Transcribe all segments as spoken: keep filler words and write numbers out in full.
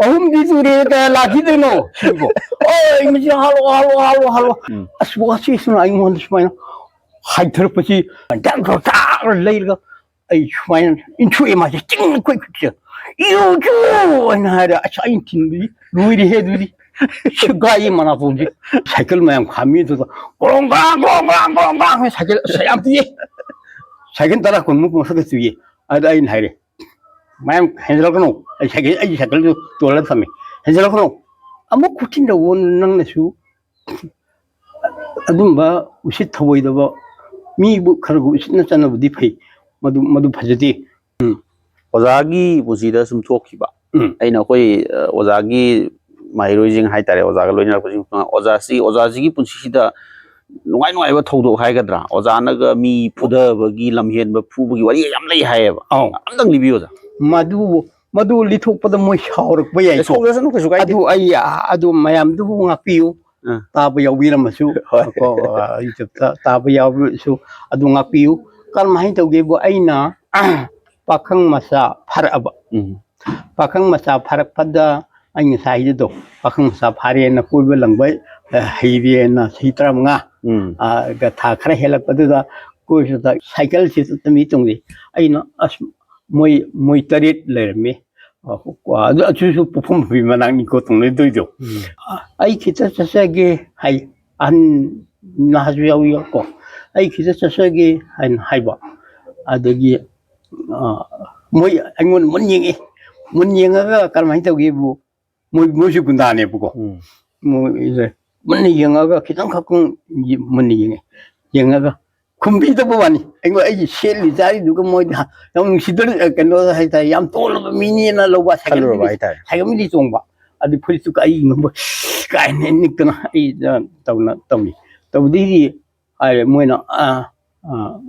ꯑꯍꯨꯝꯗꯤ ꯁꯨꯔꯦ, ꯀꯌꯥ ꯂꯥꯛꯈꯤꯗꯣꯏꯅꯣ? ꯁꯤꯕꯣ꯫ ꯑꯣꯏ, ꯃꯁꯤ ꯍꯥꯠꯂꯣ, ꯍꯥꯠꯂꯣ, ꯍꯥꯠꯂꯣ, ꯍꯥꯠꯂꯣ꯫ ꯎꯝ꯫ ꯑꯁ, ꯋꯥꯁꯤꯁꯤꯅ ꯑꯩꯉꯣꯟꯗ ꯁꯨꯃꯥꯏꯅ ꯍꯥꯏꯊꯔꯛꯄꯁꯤ, ꯗꯛ ꯗꯛ ꯗꯛ ꯂꯩꯔꯒ ꯑꯩ ꯁꯨꯃꯥꯏꯅ ꯏꯟꯊꯣꯛꯑꯦ, ꯃꯥꯁꯦ ꯆꯤꯡ ꯀꯣꯏ ꯈꯨꯠꯁꯦ꯫ "ꯏꯌꯨ, ꯏꯌꯨ!" ꯍꯥꯏꯅ ꯍꯥꯏꯔꯦ꯫ ꯑꯁ, ꯑꯩꯅ ꯊꯤꯟꯕꯗꯤ ꯂꯣꯏꯔꯦꯍꯦ ꯑꯗꯨꯗꯤ꯫ ꯁꯦꯒꯥꯏꯌꯦ ꯃꯅꯥꯇꯣꯟꯁꯦ꯫ ꯁꯥꯏꯀꯜ ꯃꯌꯥꯝ ꯈꯥꯝꯃꯤ ꯑꯗꯨꯗ ꯒ꯭ꯔꯣꯡ ꯒ꯭ꯔꯥꯡ, ꯒ꯭ꯔꯣꯡ ꯒ꯭ꯔꯥꯡ, ꯒ꯭ꯔꯣꯡ ꯒ꯭ꯔꯥꯡ ꯍꯥꯏ ꯁꯥꯏꯀꯜ, ꯑꯁ, ꯌꯥꯝ ꯄꯤꯛꯑꯦ꯫ ꯁꯥꯏꯀꯜ ꯇꯔꯥ ꯀꯨꯟꯃꯨꯛ ꯃꯊꯛꯇ ꯇꯨꯏꯌꯦ꯫ ꯑꯗ ꯑꯩꯅ ꯍꯥꯏꯔꯦ, "ꯃꯌꯥꯝ ꯍꯦꯟꯖꯜꯂꯛꯀꯅꯨ, ꯑꯩ ꯁꯥꯏꯀꯜ, ꯑꯩꯒꯤ ꯁꯥꯏꯀꯜꯗꯨ ꯇꯣꯜꯂ ꯊꯝꯃꯤ꯫ ꯍꯦꯟꯖꯜꯂꯛꯀꯅꯨ꯫ ꯑꯃꯨꯛ ꯈꯨꯠꯊꯤꯟꯗꯧꯕ ꯅꯪꯅꯁꯨ ꯑꯗꯨꯝꯕ ꯎꯁꯤꯠ ꯊꯑꯣꯏꯗꯕ ꯃꯤꯕꯨ ꯈꯔꯕꯨ ꯎꯁꯤꯠꯅ ꯆꯠꯅꯕꯗꯤ ꯐꯩ꯫ ꯃꯗꯨ, ꯃꯗꯨ ꯐꯖꯗꯦ꯫" ꯎꯝ꯫ ꯑꯣꯖꯥꯒꯤ ꯄꯨꯟꯁꯤꯗ ꯁꯨꯝ ꯊꯣꯛꯈꯤꯕ꯫ ꯎꯝ꯫ ꯑꯩꯅ ꯑꯩꯈꯣꯏ, ꯑ, ꯑꯣꯖꯥꯒꯤ ꯃꯍꯩꯔꯣꯏꯁꯤꯡ ꯍꯥꯏꯇꯥꯔꯦ, ꯑꯣꯖꯥꯒ ꯂꯣꯏꯅꯔꯛꯄꯁꯤꯡ, ꯑꯣꯖꯥꯁꯤ, ꯑꯣꯖꯥꯁꯤꯒꯤ ꯄꯨꯟꯁꯤꯁꯤꯗ ꯅꯨꯡꯉꯥꯏ ꯅꯨꯡꯉꯥꯏꯕ ꯊꯧꯗꯣꯛ ꯍꯥꯏꯒꯗ꯭ꯔꯥ, ꯑꯣꯖꯥꯅꯒ ꯃꯤ ꯐꯨꯗꯕꯒꯤ, ꯂꯝꯍꯦꯟꯕ ꯐꯨꯕꯒꯤ ꯋꯥꯔꯤ ꯌꯥꯝ ꯂꯩ ꯍꯥꯏꯌꯦꯕ꯫ ꯑꯧ꯫ ꯑꯝꯇꯪ ꯂꯤꯕꯤꯌꯨ, ꯑꯣꯖꯥ꯫ ꯃꯗꯨ, ꯃꯗꯨ ꯂꯤꯊꯣꯛꯄꯗ ꯃꯣꯏ ꯁꯥꯎꯔꯛꯄ ꯌꯥꯏꯀꯣ꯫ ꯁꯥꯎꯖꯁꯅꯨ, ꯀꯩꯁꯨ ꯀꯥꯏꯗꯦ꯫ ꯑꯗꯨ ꯑꯩ, ꯑꯗꯨ ꯃꯌꯥꯝꯗꯨꯕꯨ ꯉꯥꯛꯄꯤꯌꯨ꯫ ꯑꯥ꯫ ꯇꯥꯕ ꯌꯥꯎꯕꯤꯔꯝꯃꯁꯨ, ꯍꯣꯏ꯫ ꯀꯣ, ꯑ, YouTube-ꯇ ꯇꯥꯕ ꯌꯥꯎꯕꯁꯨ ꯑꯗꯨ ꯉꯥꯛꯄꯤꯌꯨ꯫ ꯀꯔꯝꯍꯥꯏꯅ ꯇꯧꯒꯦꯕꯨ, ꯑꯩꯅ ꯄꯥꯈꯪ ꯃꯆꯥ ꯐꯥꯔꯛꯑꯕ꯫ ꯎꯝ꯫ ꯄꯥꯈꯪ ꯃꯆꯥ ꯐꯥꯔꯛꯄꯗ ꯑꯩ ꯉꯁꯥꯏ ꯍꯥꯏꯖꯗꯣ, ꯄꯥꯈꯪ ꯃꯆꯥ ꯐꯥꯔꯦꯅ ꯀꯣꯏꯕ ꯂꯪꯕ, ꯑ, ꯍꯩꯔꯦꯅ ꯆꯍꯤ ꯇꯔꯥꯃꯉꯥ, ꯎꯝ꯫ ꯑ, ꯒ ꯊꯥ ꯈꯔ ꯍꯦꯜꯂꯛꯄꯗꯨꯗ ꯀꯣꯏꯕꯗ ꯁꯥꯏꯀꯜꯁꯤꯗ ꯃꯤ ꯇꯣꯡꯖꯩ꯫ ꯑꯩꯅ, "ꯑꯁ, ꯃꯣꯏ, ꯃꯣꯏ ꯇꯔꯦꯠ ꯂꯩꯔꯝꯃꯤ꯫" ꯑ, ꯑꯗꯨ, ꯑꯗꯨꯁꯨ ꯄꯣꯠꯐꯝ ꯍꯨꯏ ꯃꯅꯥꯛꯅꯤꯀꯣ ꯇꯧꯅꯗꯣꯏꯗꯣ꯫ ꯎꯝ꯫ "ꯑ, ꯑꯩ ꯈꯤꯇ ꯆꯠꯆꯒꯦ" ꯍꯥꯏ꯫ ꯑꯍꯟ ꯅꯍꯥꯁꯨ ꯌꯥꯎꯏꯀꯣ꯫ "ꯑꯩ ꯈꯤꯇ ꯆꯠꯆꯒꯦ" ꯍꯥꯏꯅ ꯍꯥꯏꯕ꯫ ꯑꯗꯒꯤ, ꯑ, ꯃꯣꯏ ꯑꯩꯉꯣꯟꯗ ꯃꯨꯟ ꯌꯦꯡꯉꯦ꯫ ꯃꯨꯟ ꯌꯦꯡꯉꯒ ꯀꯔꯝꯍꯥꯏꯅ ꯇꯧꯒꯦꯕꯨ, ꯃꯣꯏ, ꯃꯣꯏꯁꯨ ꯒꯨꯟꯗꯥꯅꯦꯕꯀꯣ꯫ ꯎꯝ꯫ ꯃꯣꯏꯁꯦ ꯃꯨꯟꯅ ꯌꯦꯡꯉꯒ ꯈꯤꯇꯪꯈꯛ ꯃꯨꯟꯅ ꯌꯦꯡꯉꯦ꯫ ꯌꯦꯡꯉꯒ ꯈꯨꯝꯕꯤꯗꯕ ꯋꯥꯅꯤ꯫ ꯑꯩꯉꯣꯟꯗ, ꯑꯩꯒꯤ ꯁꯦꯠꯂꯤ ꯆꯥꯔꯤꯗꯨꯒ ꯃꯣꯏꯗꯤ ꯌꯥꯝ ꯅꯨꯡꯁꯤꯗꯅ, ꯀꯩꯅꯣ ꯍꯥꯏꯇꯥꯔꯦ, ꯌꯥꯝ ꯇꯣꯜꯂꯕ ꯃꯤꯅꯦꯅ ꯂꯧꯕ꯫ ꯁꯥꯏꯀꯜ ꯈꯜꯂꯨꯔꯕ ꯃꯤꯗꯤ, ꯍꯥꯏꯇꯥꯔꯦ꯫ ꯁꯥꯏꯀꯜ ꯃꯤꯗꯤ ꯇꯣꯡꯕ꯫ ꯑꯗꯨ ꯐꯨꯔꯤꯠꯇꯨ ꯀꯛꯏ ꯉꯝꯕ ꯀꯥꯏꯅ ꯅꯤꯛꯇꯅ ꯑꯩ ꯇꯧꯅ ꯇꯧꯅꯤ꯫ ꯇꯧꯕꯗꯩꯗꯤ ꯍꯥꯏꯔꯦ ꯃꯣꯏꯅ, ꯑ, ꯑ,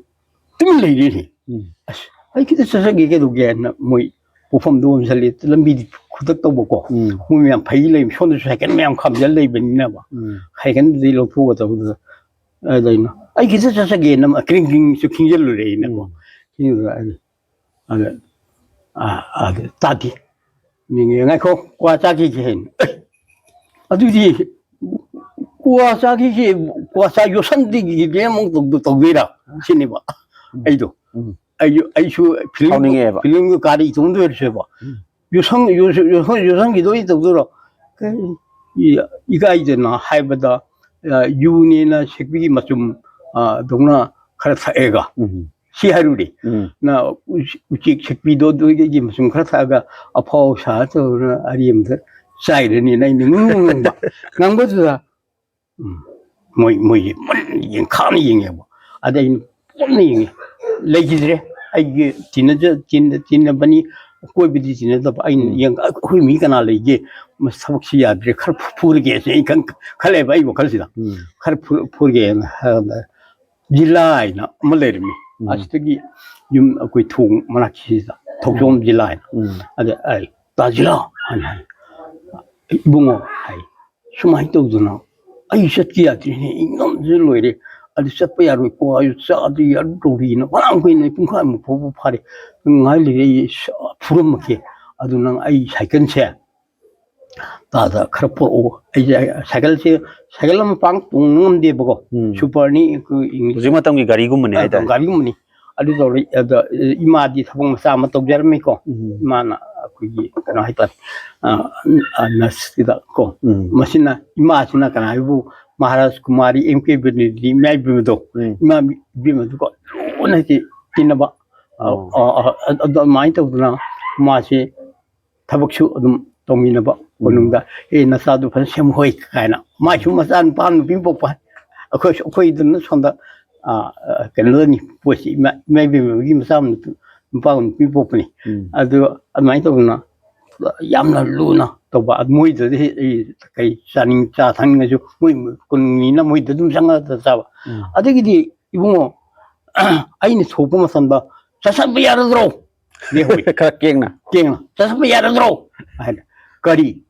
ꯇꯨꯃꯤꯟ ꯂꯩꯔꯦꯅꯦ꯫ ꯎꯝ꯫ "ꯑꯁ, ꯑꯩ ꯈꯤꯇ ꯆꯠꯆꯒꯦ, ꯀꯩꯗꯧꯒꯦ?" ꯍꯥꯏꯅ ꯃꯣꯏ ꯄꯣꯛꯐꯝꯗꯣ ꯑꯣꯟꯁꯤꯜꯂꯤ, ꯂꯝꯕꯤꯗꯤ ꯈꯨꯗꯛ ꯇꯧꯕꯀꯣ꯫ ꯎꯝ꯫ ꯃꯣꯏ ꯃꯌꯥꯝ ꯐꯩ ꯂꯩꯕ, ꯁꯣꯝꯗꯁꯨ ꯁꯥꯏꯀꯜ ꯃꯌꯥꯝ ꯈꯥꯝꯖꯜ ꯂꯩꯕꯅꯤꯅꯕ꯫ ꯎꯝ꯫ ꯁꯥꯏꯀꯜꯗꯨꯗꯤ ꯂꯧꯊꯣꯛꯑꯒ ꯇꯧꯕꯗꯨꯗ, ꯑꯗ ꯑꯩꯅ, "ꯑꯩ ꯈꯤꯇ ꯆꯠꯆꯒꯦꯅ" ꯀ꯭ꯔꯤꯡ ꯀ꯭ꯔꯤꯡꯁꯨ ꯈꯤꯡꯖꯤꯜꯂꯨꯔꯦ ꯑꯩꯅꯀꯣ꯫ ꯎꯝ꯫ ꯈꯤꯡꯖꯤꯜꯂꯨꯔ ꯑꯩꯅ, ꯑꯗ, ꯑ, ꯑꯗ ꯇꯥꯗꯦ꯫ ꯃꯤꯉꯦ, "ꯉꯥꯏꯈꯣ, ꯀ꯭ꯋꯥ ꯆꯥꯈꯤꯒꯦ" ꯍꯥꯏꯅ꯫ "ꯑꯦ, ꯑꯗꯨꯗꯤ ꯀ꯭ꯋꯥ ꯆꯥꯈꯤꯒꯦ, ꯀ꯭ꯋꯥ ꯆꯥ ꯌꯣꯠꯁꯟꯗꯒꯤꯗꯤ ꯑꯃꯨꯛ ꯇꯧꯗ-, ꯇꯧꯗꯣꯏꯔꯥ?" ꯁꯤꯅꯦꯕ ꯎꯝ꯫ ꯑꯩꯗꯣ꯫ ꯎꯝ꯫ ꯑꯩꯁꯨ, ꯑꯩꯁꯨ ꯐꯤꯂꯝ, ꯁꯥꯎꯅꯤꯡꯉꯦꯕ꯫ ꯐꯤꯂꯝꯒꯤ ꯀꯥꯔꯤ ꯇꯣꯡꯗꯣꯏꯔꯁꯦꯕ꯫ ꯎꯝ꯫ "ꯌꯣꯠꯁꯪ-, ꯌꯣꯠꯁꯪ-, ꯌꯣꯠꯁꯪ-, ꯌꯣꯠꯁꯪꯈꯤꯗꯣꯏ ꯇꯧꯗꯣꯏꯔꯣ?" ꯀꯩ, ꯏ-, ꯏꯀꯥꯏꯗꯅ ꯍꯥꯏꯕꯗ, ꯑ, ꯌꯨꯅꯦꯅ ꯁꯦꯛꯄꯤꯒꯤ ꯃꯆꯨꯝ, ꯑ, ꯗꯧꯅ ꯈꯔ ꯊꯛꯑꯦꯒ꯫ ꯎꯝ꯫ ꯁꯤ ꯍꯥꯏꯔꯨꯔꯦ꯫ ꯎꯝ꯫ ꯅ ꯎꯆ-, ꯎꯆꯦꯛ ꯁꯦꯛꯄꯤꯗꯣ ꯑꯗꯨꯗꯒꯤ ꯃꯆꯨꯝ ꯈꯔ ꯊꯛꯑꯒ ꯑꯐꯥꯎ ꯁꯥ ꯇꯧꯔ ꯑꯔꯦꯝꯕꯗ ꯆꯥꯏꯔꯅꯤꯅ ꯑꯩꯅ ꯉꯨꯡ ꯉꯨꯡ ꯉꯥꯡꯕ꯫ ꯉꯥꯡꯕꯗꯨꯗ ꯎꯝ꯫ ꯃꯣꯏ, ꯃꯣꯏꯁꯦ ꯃꯨꯟꯅ ꯌꯦꯡꯈꯥꯡꯅ ꯌꯦꯡꯉꯦꯕ꯫ ꯑꯗ ꯑꯩꯅ ꯃꯨꯟꯅ ꯌꯦꯡꯉꯦ꯫ ꯂꯩꯈꯤꯗ꯭ꯔꯦ꯫ ꯑꯩꯒꯤ ꯇꯤꯟꯅꯖ-, ꯇꯤꯟꯅ-, ꯇꯤꯟꯅꯕꯅꯤ, ꯑꯀꯣꯏꯕꯗꯤ ꯇꯤꯟꯅꯗꯕ꯫ ꯑꯩꯅ ꯎꯝ꯫ ꯌꯦꯡ-, "ꯑꯩꯈꯣꯏ ꯃꯤ ꯀꯅꯥ ꯂꯩꯒꯦ? ꯃꯁ-, ꯊꯕꯛꯁꯤ ꯌꯥꯗ꯭ꯔꯦ, ꯈꯔ ꯐꯨ-, ꯐꯨꯔꯒꯦ" ꯁꯤ ꯑꯩ ꯈꯟ-, ꯈꯜꯂꯦꯕ ꯑꯩ ꯋꯥꯈꯜꯁꯤꯗ꯫ ꯎꯝ꯫ "ꯈꯔ ꯐꯨ-, ꯐꯨꯔꯒꯦꯅ" ꯍꯥꯏꯔꯝꯕ꯫ ꯖꯤꯂꯥ ꯍꯥꯏꯅ ꯑꯃ ꯂꯩꯔꯝꯃꯤ꯫ ꯎꯝ꯫ ꯑꯁꯤꯗꯒꯤ ꯌꯨꯝ ꯑꯩꯈꯣꯏ ꯊꯣꯡ ꯃꯅꯥꯛꯁꯤꯗ, ꯊꯧꯖꯣꯝ ꯎꯝ꯫ ꯖꯤꯂꯥ ꯍꯥꯏꯅ꯫ ꯎꯝ꯫ ꯑꯗ ꯑꯩ, "ꯇꯥ ꯖꯤꯂꯥ" ꯍꯥꯏꯅ ꯍꯥꯏ꯫ "ꯏꯕꯨꯡꯉꯣ" ꯍꯥꯏ, "ꯁꯨꯃꯥꯏꯅ ꯇꯧꯗꯅ ꯑꯩ ꯆꯠꯀꯦ ꯌꯥꯗ꯭ꯔꯤꯅꯦ, ꯑꯩ ꯉꯝꯗꯅ ꯂꯣꯏꯔꯦ, ꯑꯗꯨ ꯆꯠꯄ ꯌꯥꯔꯣꯏꯀꯣ, ꯑꯩ ꯆꯥꯗ ꯌꯥꯔ ꯇꯧꯔꯤꯅ ꯐꯅꯌꯥꯝ ꯀꯨꯏꯅ ꯄꯨꯡꯈꯥꯏꯃꯨꯛ ꯐꯥꯎꯕ ꯐꯥꯔꯦ, ꯉꯥꯏ ꯂꯩꯔꯦ, ꯑꯩ ꯁ-, ꯐꯨꯔꯝꯃꯒꯦ, ꯑꯗꯨ ꯅꯪ ꯑꯩ ꯁꯥꯏꯀꯜꯁꯦ ꯇꯥꯗ ꯈꯔ ꯄꯣꯔꯛꯑꯣ, ꯑꯩꯁꯦ ꯁꯥꯏꯀꯜꯁꯦ, ꯁꯥꯏꯀꯜ ꯑꯃ ꯄꯥꯡ ꯇꯣꯡ ꯉꯝꯗꯦꯕꯀꯣ, ꯎꯝ꯫ ꯁꯨꯄꯔꯅꯤ, ꯑꯩꯈꯣꯏ ꯏꯪꯂꯤꯁ ꯍꯧꯖꯤꯛ ꯃꯇꯝꯒꯤ ꯒꯥꯔꯤꯒꯨꯝꯕꯅꯦ ꯑ, ꯍꯥꯏꯇꯥꯔꯦ꯫ ꯒꯥꯔꯤꯒꯨꯝꯕꯅꯤ꯫ ꯑꯗꯨ ꯇꯧꯔꯦ, ꯑꯗ ꯏꯃꯥꯗꯤ ꯊꯕꯛ ꯃꯆꯥ ꯑꯃ ꯇꯧꯖꯔꯝꯃꯤꯀꯣ, ꯎꯝ꯫ ꯏꯃꯥꯅ ꯑꯩꯈꯣꯏꯒꯤ ꯀꯩꯅꯣ ꯍꯥꯏꯇꯥꯔꯦ, ꯑ, ꯑ, ꯅꯔꯁꯀꯤꯗ ꯀꯣ, ꯎꯝ꯫ ꯃꯁꯤꯅ, ꯏꯃꯥꯁꯤꯅ ꯀꯅꯥ ꯍꯥꯏꯕꯨ ꯃꯍꯥꯔꯥꯖ ꯀꯨꯃꯥꯔꯤ, ꯑꯦꯝ ꯀꯦ ꯕꯤꯅꯣꯗꯤꯅꯤ, ꯏꯃꯥ ꯏꯕꯦꯝꯃꯗꯣ, ꯎꯝ꯫ ꯏꯃꯥ ꯏꯕꯦꯝꯃꯗꯨꯀꯣ ꯂꯨꯅ ꯇꯤ-, ꯇꯤꯟꯅꯕ꯫ ꯑ, ꯑꯣ꯫ ꯑ, ꯑ, ꯑꯗꯨꯃꯥꯏꯅ ꯇꯧꯗꯅ ꯃꯥꯁꯤ ꯊꯕꯛꯁꯨ ꯑꯗꯨꯝ ꯇꯧꯃꯤꯟꯅꯕ ꯎꯝ꯫ ꯀꯣꯅꯨꯡꯗ, "ꯑꯦ, ꯅꯆꯥꯗꯨ ꯐꯖꯅ ꯁꯦꯝꯍꯣꯏ" ꯀꯥꯏꯅ꯫ ꯃꯥꯏꯁꯨ ꯎꯝ꯫ ꯃꯆꯥ ꯅꯨꯄꯥ ꯑꯃ ꯅꯨꯄꯤ ꯑꯃ ꯄꯣꯛꯄ꯫ ꯑꯩꯈꯣꯏ, ꯑꯩꯈꯣꯏꯗꯨꯅ ꯁꯣꯝꯗ, ꯑ, ꯑ, ꯀꯩꯅꯣꯗꯅꯤ ꯄꯣꯠꯁꯤ, ꯏꯃꯥ, ꯏꯃꯥ ꯏꯕꯦꯝꯃꯒꯤ ꯃꯆꯥ ꯑꯃ ꯅꯨꯄꯤ, ꯅꯨꯄꯥ ꯑꯃ ꯅꯨꯄꯤ ꯄꯣꯛꯄꯅꯤ꯫ ꯎꯝ꯫ ꯑꯗꯨ ꯑꯗꯨꯃꯥꯏꯅ ꯇꯧꯗꯅ ꯌꯥꯝꯅ ꯂꯨꯅ ꯇꯧꯕ꯫ ꯃꯣꯏꯗꯗꯤ ꯑꯩ ꯀꯩ ꯆꯥꯅꯤꯡ-, ꯆꯥ ꯊꯛꯅꯤꯡꯉꯁꯨ ꯃꯣꯏ ꯀꯣꯅꯨꯡꯅꯤꯅ ꯃꯣꯏꯗ ꯑꯗꯨꯝ ꯆꯪꯉꯒ ꯆꯥꯕ꯫ ꯎꯝ꯫ ꯑꯗꯒꯤꯗꯤ ꯏꯕꯨꯡꯉꯣ, ꯑꯩꯅ ꯊꯣꯛꯄ ꯃꯇꯝꯗ, "ꯆꯠꯁꯟꯕ ꯌꯥꯔꯗ꯭ꯔꯣ?" ꯂꯦꯡꯍꯧꯏ꯫ ꯈꯔ ꯀꯦꯡꯅ꯫ ꯀꯦꯡꯅ, "ꯆꯠꯁꯟꯕ ꯌꯥꯔꯗ꯭ꯔꯣ?" ꯍꯥꯏꯅ꯫ "ꯀꯔꯤ?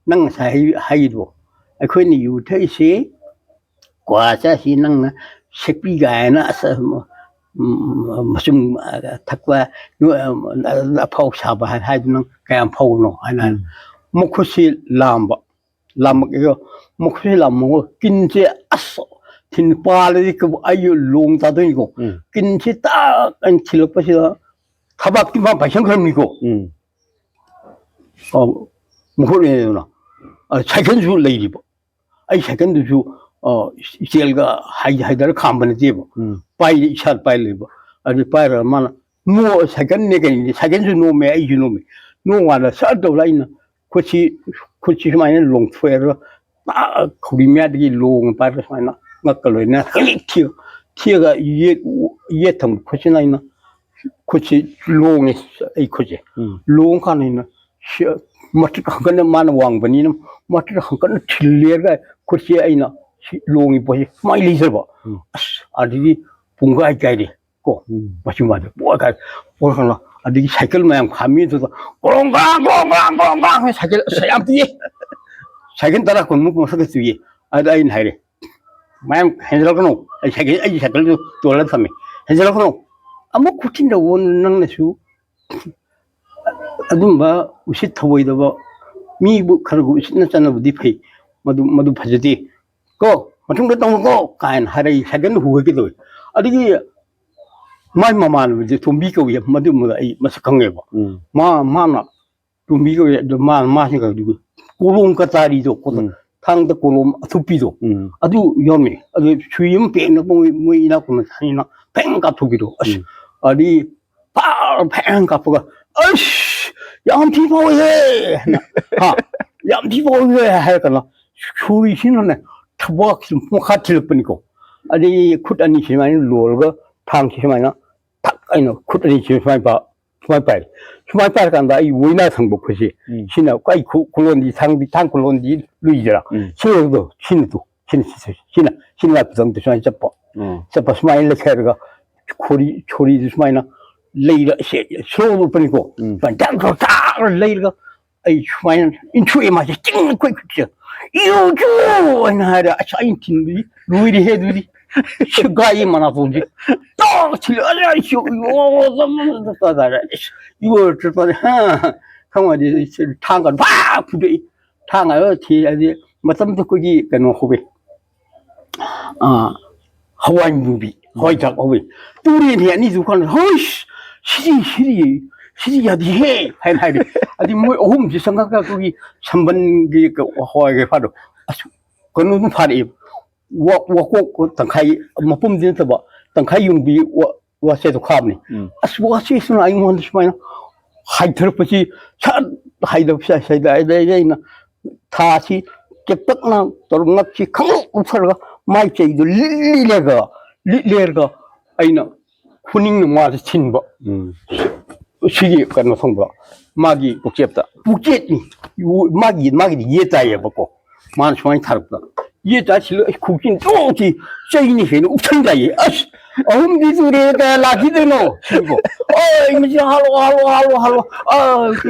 ꯅꯪ ꯉꯁꯥꯏ ꯍꯥꯏ-, ꯍꯥꯏꯒꯤꯗꯣ, ꯑꯩꯈꯣꯏꯅ ꯌꯨ ꯊꯛꯏꯁꯤ, ꯀ꯭ꯋꯥ ꯆꯥꯁꯤ, ꯅꯪꯅ ꯁꯦꯛꯄꯤ ꯀꯥꯏꯅ ꯑꯁ, ꯎꯝ, ꯃꯆꯨꯝ, ꯑ, ꯊꯛꯄ, ꯅꯣꯏ, ꯑ, ꯑꯐꯥꯎ ꯁꯥꯕ ꯍꯥꯏ-, ꯍꯥꯏꯗꯨꯅ ꯀꯌꯥꯝ ꯐꯥꯎꯕꯅꯣ ꯍꯥꯏꯅ ꯍꯥꯏ꯫ ꯎꯝ꯫ ꯃꯈꯨꯠꯁꯤ ꯂꯥꯝꯕ, ꯂꯥꯝꯃꯛꯑꯦ, ꯃꯈꯨꯠꯁꯤ ꯂꯥꯝꯃꯒ ꯀꯤꯟꯁꯦ, ꯑꯁ, ꯊꯤꯟ ꯄꯥꯜꯂꯗꯤ ꯀ-, ꯑꯩ ꯂꯣꯡ ꯇꯥꯗꯣꯏꯅꯤꯀꯣ꯫ ꯎꯝ꯫ ꯀꯤꯟꯁꯤ ꯇꯥꯛ ꯍꯥꯏꯅ ꯊꯤꯜꯂꯛꯄꯁꯤꯗ ꯊꯕꯥꯛꯇꯤ ꯃꯥ ꯄꯥꯏꯁꯟꯈ꯭ꯔꯕꯅꯤꯀꯣ꯫ ꯎꯝ꯫ ꯑ, ꯃꯈꯨꯠꯅꯦꯗꯅ꯫ ꯑ, ꯁꯥꯏꯀꯜꯁꯨ ꯂꯩꯔꯤꯕ꯫ ꯑꯩ ꯁꯥꯏꯀꯜꯗꯨꯁꯨ, ꯑ, ꯏꯁꯇꯦꯜꯒ ꯍꯥꯏ-, ꯍꯥꯏꯗꯔ ꯈꯥꯝꯕ ꯅꯠꯇꯦꯕ꯫ ꯎꯝ꯫ ꯄꯥꯏꯔꯤ, ꯏꯁꯥꯗ ꯄꯥꯏ ꯂꯩꯕ꯫ ꯑꯗꯨ ꯄꯥꯏꯔꯒ ꯃꯥꯅ, "ꯅꯣ-, ꯁꯥꯏꯀꯜꯅꯦ ꯀꯩꯅꯦ, ꯁꯥꯏꯀꯜꯁꯨ ꯅꯣꯝꯃꯦ, ꯑꯩꯁꯨ ꯅꯣꯝꯃꯦ꯫ ꯅꯣꯝ ꯀꯥꯟꯗ ꯁꯠ ꯇꯧꯔ ꯑꯩꯅ ꯈꯨꯠꯁꯤ, ꯈꯨꯠꯁꯤ ꯁꯨꯃꯥꯏꯅ ꯂꯣꯡꯊꯣꯛꯑꯦꯔꯒ, ꯇꯥꯛ ꯈꯧꯔꯤ ꯃꯌꯥꯗꯒꯤ ꯂꯣꯡꯅ ꯄꯥꯏꯔꯒ ꯁꯨꯃꯥꯏꯅ ꯉꯛꯀ ꯂꯣꯏꯅ ꯍꯦꯛ ꯊꯦꯛꯑ-, ꯊꯦꯛꯑꯒ ꯌꯦꯠ, ꯌꯦꯠ ꯊꯪꯕ ꯈꯨꯠꯁꯤꯅ ꯑꯩꯅ ꯈꯨꯠꯁꯤ ꯂꯣꯡꯉꯦ, ꯑꯩ ꯈꯨꯠꯁꯦ꯫ ꯎꯝ꯫ ꯂꯣꯡꯉ ꯀꯥꯟꯗ ꯑꯩꯅ ꯁꯤ-, ꯃꯊꯛ ꯍꯪꯀꯠꯅ, ꯃꯥꯅ ꯋꯥꯡꯕꯅꯤꯅ ꯃꯊꯛ ꯍꯪꯀꯠꯅ ꯊꯤꯜꯂꯦꯔꯒ ꯈꯨꯠꯁꯦ ꯑꯩꯅ ꯁꯤ ꯂꯣꯡꯉꯤ ꯄꯣꯠꯁꯦ ꯁꯨꯃꯥꯏꯅ ꯂꯩꯖꯕ꯫ ꯎꯝ꯫ ꯑꯁ, ꯑꯗꯒꯤ ꯄꯨꯡꯈꯥꯏ ꯀꯥꯏꯔꯦ ꯀꯣ꯫ ꯎꯝ꯫ ꯃꯆꯤꯟ ꯃꯥꯟꯗ ꯄꯣꯛꯑ ꯀꯥꯏ-, ꯄꯣꯛꯑꯀꯥꯟꯗ ꯑꯗꯒꯤ ꯁꯥꯏꯀꯜ ꯃꯌꯥꯝ ꯈꯥꯝꯃꯤ ꯑꯗꯨꯗ ꯒ꯭ꯔꯣꯡ ꯒ꯭ꯔꯥꯡ, ꯒ꯭ꯔꯣꯡ ꯒ꯭ꯔꯥꯡ, ꯒ꯭ꯔꯣꯡ ꯒ꯭ꯔꯥꯡ ꯍꯥꯏ ꯁꯥꯏꯀꯜ ꯑꯁ ꯌꯥꯝ ꯄꯤꯌꯦ꯫ ꯁꯥꯏꯀꯜ ꯇꯔꯥ ꯀꯨꯟꯃꯨꯛ ꯃꯊꯛꯇ ꯇꯨꯏꯌꯦ꯫ ꯑꯗ ꯑꯩꯅ ꯍꯥꯏꯔꯦ, "ꯃꯌꯥꯝ ꯍꯦꯟꯖꯜꯂꯛꯀꯅꯨ꯫ ꯑꯩ ꯁꯥꯏꯀꯜ, ꯑꯩꯒꯤ ꯁꯥꯏꯀꯜꯗꯨ ꯇꯣꯜꯂ ꯊꯝꯃꯦ꯫ ꯍꯦꯟꯖꯜꯂꯛꯀꯅꯨ꯫ ꯑꯃꯨꯛ ꯈꯨꯠꯊꯤꯟꯗꯧꯕ ꯅꯪꯅꯁꯨ ꯑꯗꯨꯝꯕ ꯎꯁꯤꯠ ꯊꯑꯣꯏꯗꯕ ꯃꯤꯕꯨ ꯈꯔ ꯈꯔ ꯎꯁꯤꯠꯅ ꯆꯠꯅꯕꯗꯤ ꯐꯩ꯫ ꯃꯗꯨ, ꯃꯗꯨ ꯐꯖꯗꯦ꯫ ꯀꯣ, ꯃꯇꯨꯡꯗ ꯇꯧꯅꯨꯀꯣ" ꯀꯥꯏꯅ ꯍꯥꯏꯔꯛꯏ꯫ ꯁꯥꯏꯀꯜꯗꯨ ꯍꯨꯒꯠꯀꯦ ꯇꯧꯏ꯫ ꯑꯗꯒꯤ ꯃꯥꯏ ꯃꯃꯥꯟꯅꯕꯁꯦ ꯇꯣꯝꯕꯤ ꯀꯧꯏ, ꯃꯗꯨꯃꯗ ꯑꯩ ꯃꯁꯛ ꯈꯪꯉꯦꯕ꯫ ꯎꯝ꯫ ꯃꯥ, ꯃꯥꯅ ꯇꯣꯝꯕꯤ ꯀꯧꯏ, ꯑꯗꯨ ꯃꯥ, ꯃꯥꯁꯤꯅ ꯀꯩꯗꯧꯕ? ꯀꯣꯂꯣꯝ ꯀꯇꯥꯔꯤꯗꯣ, ꯀꯣ-, ꯎꯝ꯫ ꯊꯥꯡꯗ ꯀꯣꯂꯣꯝ ꯑꯊꯨꯞꯄꯤꯗꯣ, ꯎꯝ꯫ ꯑꯗꯨ ꯌꯥꯎꯔꯝꯃꯦ꯫ ꯑꯗꯨ ꯁꯨꯏ ꯑꯃ ꯄꯦꯡꯅ ꯃꯣꯏ, ꯃꯣꯏ ꯏꯅꯥꯛ ꯈꯨꯟꯕ ꯊꯥꯏꯅ ꯐꯦꯡ ꯀꯥꯞꯊꯣꯛꯄꯤꯗꯣ꯫ ꯑꯁ, ꯎꯝ꯫ ꯑꯗꯤ ꯐꯥ-, ꯐꯦꯡ ꯀꯥꯞꯄꯒ, "ꯑꯁ, ꯌꯥꯝ ꯊꯤ ꯐꯥꯎꯋꯤꯍꯦ!" ꯍꯥꯏꯅ, ꯍꯥ, "ꯌꯥꯝ ꯊꯤ ꯐꯥꯎꯋꯤꯍꯦ!" ꯍꯥꯏꯔ ꯀꯥꯟꯗ ꯁꯨꯔꯤꯁꯤꯅꯅꯦ ꯊꯕꯥꯛꯁꯤ ꯃꯈꯥ ꯊꯤꯜꯂꯛꯄꯅꯤꯀꯣ꯫ ꯑꯗꯩ ꯈꯨꯠ ꯑꯅꯤ ꯁꯨꯃꯥꯏꯅ ꯂꯣꯜꯂꯒ ꯊꯥꯡꯁꯤ ꯁꯨꯃꯥꯏꯅ ꯊꯛ ꯍꯥꯏꯅ ꯈꯨꯠ ꯑꯅꯤꯁꯤ ꯁꯨꯃꯥꯏꯅ ꯄꯥ-, ꯁꯨꯃꯥꯏꯅ ꯄꯥꯏꯔꯦ꯫ ꯁꯨꯃꯥꯏꯅ ꯄꯥꯏꯔꯀꯥꯟꯗ ꯑꯩ ꯑꯣꯏꯅꯥ ꯊꯪꯕ ꯈꯨꯠꯁꯤ, ꯎꯝ꯫ ꯁꯤꯅ ꯑꯩ ꯈꯨ-, ꯈꯨꯂꯣꯟꯗꯤ, ꯊꯥꯡꯗꯤ, ꯊꯥꯡ ꯈꯨꯂꯣꯟꯗꯤ ꯂꯨꯏꯗꯅ꯫ ꯎꯝ꯫ ꯁꯤꯅꯗꯣ, ꯁꯤꯅꯗꯣ, ꯁꯤꯅ, ꯁꯤꯅ, ꯁꯤꯅ, ꯁꯤꯅ ꯂꯥꯛꯄꯗ ꯁꯨꯃꯥꯏꯅ ꯆꯠꯄ꯫ ꯎꯝ꯫ ꯆꯠꯄ ꯁꯨꯃꯥꯏꯅ ꯂꯩꯈꯥꯏꯔꯒ ꯈꯣꯔꯤ, ꯈꯣꯔꯤꯗꯨ ꯁꯨꯃꯥꯏꯅ ꯂꯩꯔ-, ꯁꯦ-, ꯁꯣꯛꯂꯛꯄꯅꯤꯀꯣ꯫ ꯎꯝ꯫ ꯁꯨꯃꯥꯏꯅ ꯇꯥꯛ, ꯇꯥꯛ, ꯇꯥꯛ ꯂꯩꯔꯒ ꯑꯩ ꯁꯨꯃꯥꯏꯅ ꯏꯟꯊꯣꯛꯑꯦ ꯃꯥꯁꯦ, ꯆꯤꯡ ꯑꯩꯈꯣꯏ ꯈꯨꯠꯁꯦ꯫ "ꯏꯌꯨ ꯆꯨ!" ꯍꯥꯏꯅ ꯍꯥꯏꯔꯦ꯫ ꯑꯁ, ꯑꯩꯅ ꯊꯤꯟꯕꯗꯤ ꯂꯣꯏꯔꯦꯍꯦ ꯑꯗꯨꯗꯤ꯫ ꯁꯦꯒꯥꯏ ꯃꯅꯥꯇꯣꯟꯁꯦ꯫ ꯇꯥꯛ ꯊꯤꯜꯂꯦ꯫ ꯑꯔꯦ, ꯑꯩꯁꯨ ꯏꯌꯣ, ꯇꯥꯔꯦ꯫ ꯏꯌꯣ, ꯇꯥꯔꯦ꯫ ꯍꯥ, ꯈꯪꯉꯗꯤ ꯊꯥꯡꯒ ꯐꯥ ꯐꯨꯗꯣꯛꯏ꯫ ꯊꯥꯡꯒ ꯊꯤ ꯍꯥꯏꯗꯤ ꯃꯇꯝꯗꯨ ꯑꯩꯈꯣꯏꯒꯤ ꯀꯩꯅꯣ ꯍꯧꯋꯤ꯫ ꯑꯥ, ꯍꯋꯥꯏ ꯃꯨꯕꯤ, ꯍꯋꯥꯏ ꯊ꯭ꯔꯥꯛ ꯍꯧꯋꯤ꯫ ꯇꯨꯔꯦꯟ ꯍꯦꯛ ꯑꯅꯤꯁꯨ ꯀꯥꯟꯗ, "ꯍꯣꯏꯁ, ꯁꯤꯗꯤ, ꯁꯤꯗꯤ, ꯁꯤꯗꯤ ꯌꯥꯗꯦꯍꯦ" ꯍꯥꯏꯅ ꯍꯥꯏꯔꯦ꯫ ꯑꯗꯨꯗꯤ ꯃꯣꯏ ꯑꯍꯨꯝꯁꯤ ꯆꯪꯉꯛꯑꯒ ꯑꯩꯈꯣꯏꯒꯤ ꯁꯝꯕꯟꯒꯤ ꯍꯋꯥꯏꯒ ꯐꯥꯗꯣ, ꯑꯁ, ꯀꯩꯅꯣꯗꯨ ꯐꯥꯔꯛꯑꯦ꯫ ꯋꯥ-, ꯋꯥꯀꯣꯛ ꯇꯪꯈꯥꯏ, ꯃꯄꯨꯝꯗꯤ ꯅꯠꯇꯕ, ꯇꯪꯈꯥꯏ ꯌꯨꯡꯕꯤ ꯋꯥ-, ꯋꯥꯆꯦꯗꯣ ꯈꯥꯕꯅꯤ꯫ ꯎꯝ꯫ ꯑꯁ, ꯋꯥꯆꯦꯁꯤꯅ ꯑꯩꯉꯣꯟꯗ ꯁꯨꯃꯥꯏꯅ ꯍꯥꯏꯊꯔꯛꯄꯁꯤ, ꯁꯠ ꯍꯥꯏꯊꯕꯁꯤ, ꯁꯤꯗ ꯑꯩꯅ ꯊꯥꯁꯤ ꯇꯦꯛꯇꯛꯅ ꯇꯧꯔꯒ ꯉꯛꯁꯤ ꯈꯪꯂꯨꯞ ꯂꯨꯞꯊꯔꯒ ꯃꯥꯏ ꯆꯩꯗꯨ ꯂꯤꯠꯂꯦꯒ, ꯂꯤꯠꯂꯦꯔꯒ ꯑꯩꯅ ꯈꯨꯅꯤꯡꯅ ꯃꯥꯁꯦ ꯊꯤꯟꯕ꯫ ꯎꯝ꯫ ꯁꯤꯒꯤ ꯀꯩꯅꯣ ꯊꯣꯡꯕ, ꯃꯥꯒꯤ ꯄꯨꯛꯆꯦꯞꯇ꯫ ꯄꯨꯛꯆꯦꯠꯅꯤ꯫ ꯃꯥꯒꯤ, ꯃꯥꯒꯤꯗꯤ ꯌꯦꯠ ꯇꯥꯏꯌꯦꯕꯀꯣ꯫ ꯃꯥꯅ ꯁꯨꯃꯥꯏꯅ ꯊꯥꯔꯛꯄ꯫ ꯌꯦꯠ ꯇꯥꯏ ꯁꯤꯜꯂ ꯑꯩ ꯈꯨꯀꯤꯟ ꯇꯣꯛꯁꯤ ꯆꯩꯅꯤ ꯀꯩꯅꯣ ꯎꯞꯁꯟ ꯇꯥꯏꯌꯦ꯫ ꯑꯁ! "ꯑꯍꯨꯝꯗꯤ ꯁꯨꯔꯦ, ꯀꯌꯥ ꯂꯥꯛꯈꯤꯗꯣꯏꯅꯣ?" ꯁꯤꯕꯣ꯫ "ꯑꯣꯏ, ꯃꯁꯤ ꯍꯥꯠꯂꯣ, ꯍꯥꯠꯂꯣ, ꯍꯥꯠꯂꯣ, ꯍꯥꯠꯂꯣ꯫ ꯑ,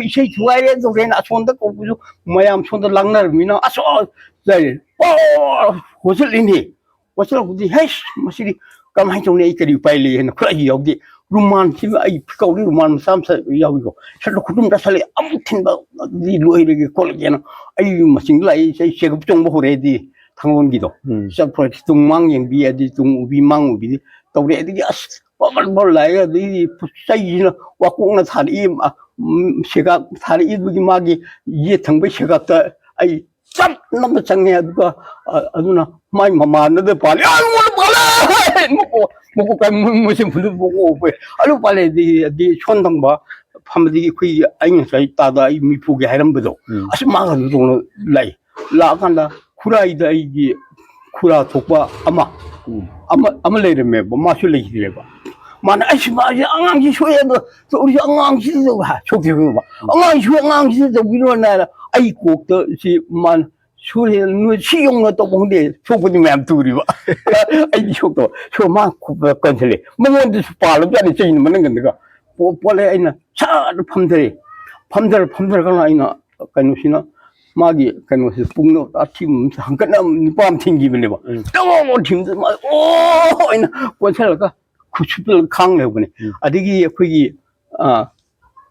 ꯏꯁꯩ ꯊꯨꯒꯥꯏꯔꯦ" ꯇꯧꯔꯦꯅ ꯑꯁꯣꯝꯗ ꯀꯧꯕꯁꯨ ꯃꯌꯥꯝ ꯁꯣꯝꯗ ꯂꯥꯡꯅꯔꯕꯅꯤꯅ꯫ ꯑꯁ! ꯑ, ꯂꯩꯔꯦ꯫ ꯑꯣ! ꯍꯣꯠꯆꯠꯂꯤꯅꯦ꯫ ꯋꯥꯆꯜꯂꯛꯄꯗꯤ, "ꯍꯩꯁ, ꯃꯁꯤꯗꯤ ꯀꯃꯥꯏꯅ ꯇꯧꯅꯤ? ꯑꯩ ꯀꯔꯤ ꯎꯄꯥꯏ ꯂꯩ?" ꯍꯥꯏꯅ ꯈꯨꯠꯂꯥꯏꯁꯤ ꯌꯥꯎꯗꯦ꯫ ꯔꯨꯃꯥꯟꯁꯤꯒ ꯑꯩ ꯐꯤꯀꯧꯔꯤ ꯔꯨꯃꯥꯟ ꯃꯆꯥ ꯃꯆꯥ ꯌꯥꯎꯏꯀꯣ꯫ ꯁꯠꯂ ꯈꯨꯇꯨꯝ ꯇꯥꯁꯜꯂꯦ, ꯑꯃꯨꯛ ꯊꯤꯟꯕ ꯑꯗꯨꯗꯤ ꯂꯣꯏꯔꯒꯦ ꯈꯣꯠꯂꯒꯦꯅ ꯑꯩ ꯃꯁꯤꯡꯗ ꯂꯥꯛꯏ꯫ ꯑꯩ ꯆꯦꯒꯞ ꯆꯣꯡꯕ ꯍꯧꯔꯛꯑꯦꯗꯤ ꯊꯥꯡꯒꯣꯟꯒꯤꯗꯣ꯫ ꯎꯝ꯫ ꯆꯠꯄ ꯇꯨꯡ ꯃꯥꯡ ꯌꯦꯡꯕꯤ ꯑꯗꯩ ꯇꯨꯡ ꯎꯕꯤ ꯃꯥꯡ ꯎꯕꯤꯗꯤ ꯇꯧꯔꯦ꯫ ꯑꯗꯒꯤ ꯑꯁ ꯕꯔ ꯕꯔ ꯂꯥꯛꯑꯦ꯫ ꯑꯗꯩꯗꯤ ꯆꯩꯁꯤꯅ ꯋꯥꯀꯣꯛꯅ ꯊꯥꯔꯛꯏ, ꯎꯝ, ꯁꯦꯒꯥꯛ ꯊꯥꯔꯛꯏꯗꯨꯒꯤ ꯃꯥꯒꯤ ꯌꯦꯠ ꯊꯪꯕꯩ ꯁꯦꯒꯥꯛꯇ ꯑꯩ ꯆꯞ ꯅꯝꯅ ꯆꯪꯉꯦ꯫ ꯑꯗꯨꯒ, ꯑ, ꯑꯗꯨꯅ ꯃꯥꯏ ꯃꯃꯥꯟꯅꯗ ꯄꯥꯜꯂꯦ꯫ "ꯑ, ꯑꯩꯉꯣꯟꯗ ꯄꯥꯜꯂꯦ!" ꯃꯀꯣꯛ, ꯃꯀꯣꯛ ꯀꯥꯏ ꯃꯣꯏ, ꯃꯣꯏꯁꯦ ꯐꯨꯟꯗꯨ ꯃꯀꯣꯛ ꯑꯣꯛꯄꯩ꯫ ꯑꯗꯨ ꯄꯥꯜꯂꯦ꯫ ꯑꯗꯤ, ꯑꯗꯤ ꯁꯣꯟ ꯊꯪꯕ ꯐꯝꯕꯗꯒꯤ ꯑꯩꯈꯣꯏꯒꯤ ꯑꯩ ꯉꯁꯥꯏ ꯇꯥꯗ ꯑꯩ ꯃꯤꯐꯨꯒꯤ ꯍꯥꯏꯔꯝꯕꯗꯣ, ꯎꯝ꯫ ꯑꯁ, ꯃꯥꯒ ꯑꯗꯨ ꯇꯧꯅ ꯂꯥꯛꯏ꯫ ꯂꯥꯛꯑꯀꯥꯟꯗ ꯈꯨꯔꯥꯏꯗ ꯑꯩꯒꯤ ꯈꯨꯔꯥ ꯊꯣꯛꯄ ꯑꯃ, ꯎꯝ꯫ ꯑꯃ, ꯑꯃ ꯂꯩꯔꯝꯃꯦꯕ, ꯃꯥꯁꯨ ꯂꯩꯈꯤꯗ꯭ꯔꯦꯕ꯫ ꯃꯥꯅ, "ꯑꯩꯁ, ꯃꯥꯁꯦ ꯑꯉꯥꯡꯁꯤ ꯁꯣꯛꯑꯦ, ꯑꯗꯣ ꯇꯧꯔꯤꯁꯦ ꯑꯉꯥꯡꯁꯤꯗ ꯇꯧ-" ꯍꯥ, ꯁꯣꯛꯈꯤꯕ꯫ "ꯑꯉꯥꯡꯁꯤ ꯁꯣꯛꯑꯦ, ꯑꯉꯥꯡꯁꯤꯗ ꯇꯧꯕꯤꯔꯣꯅ" ꯍꯥꯏꯅ ꯑꯩ ꯀꯣꯛꯇ ꯁꯤ ꯃꯥꯅ ꯁꯨꯔꯦ, ꯅꯣꯏ ꯁꯤ ꯌꯧꯅ ꯇꯧꯕ ꯈꯪꯗꯦ, ꯁꯣꯛꯄꯗꯤ ꯃꯌꯥꯝ ꯇꯨꯔꯤꯕ꯫ ꯑꯩꯗꯤ ꯁꯣꯛꯇꯕ꯫ ꯁꯣ ꯃꯥ ꯈꯨ-, ꯀꯟꯁꯤꯜꯂꯦ꯫ ꯃꯉꯣꯟꯗꯁꯨ ꯄꯥꯜꯂꯕꯖꯥꯠꯅꯤ ꯆꯩꯅ ꯃꯅꯪꯒꯟꯗꯒ꯫ ꯄꯣ-, ꯄꯣꯠꯂꯦ ꯑꯩꯅ ꯁꯥꯠ ꯐꯝꯊꯔꯦ꯫ ꯐꯝꯊꯔ, ꯐꯝꯊꯔꯀꯥꯟꯗ ꯑꯩꯅ ꯀꯩꯅꯣꯁꯤꯅ ꯃꯥꯒꯤ ꯀꯩꯅꯣꯁꯦ ꯄꯨꯡꯅ ꯑꯊꯤꯡꯕ ꯑꯃ ꯍꯪꯀꯠꯅ ꯅꯨꯄꯥ ꯑꯃ ꯊꯤꯡꯈꯤꯕꯅꯦꯕ꯫ ꯎꯝ꯫ ꯇꯧ ꯊꯤꯡꯕꯗ ꯃꯥ ꯑꯣ ꯑꯣꯏꯅ ꯀꯣꯟꯁꯤꯜꯂꯒ ꯈꯨꯠꯁꯨꯠꯄ ꯈꯥꯡ ꯂꯩꯍꯧꯕꯅꯦ꯫ ꯎꯝ꯫ ꯑꯗꯒꯤ ꯑꯩꯈꯣꯏꯒꯤ, ꯑ,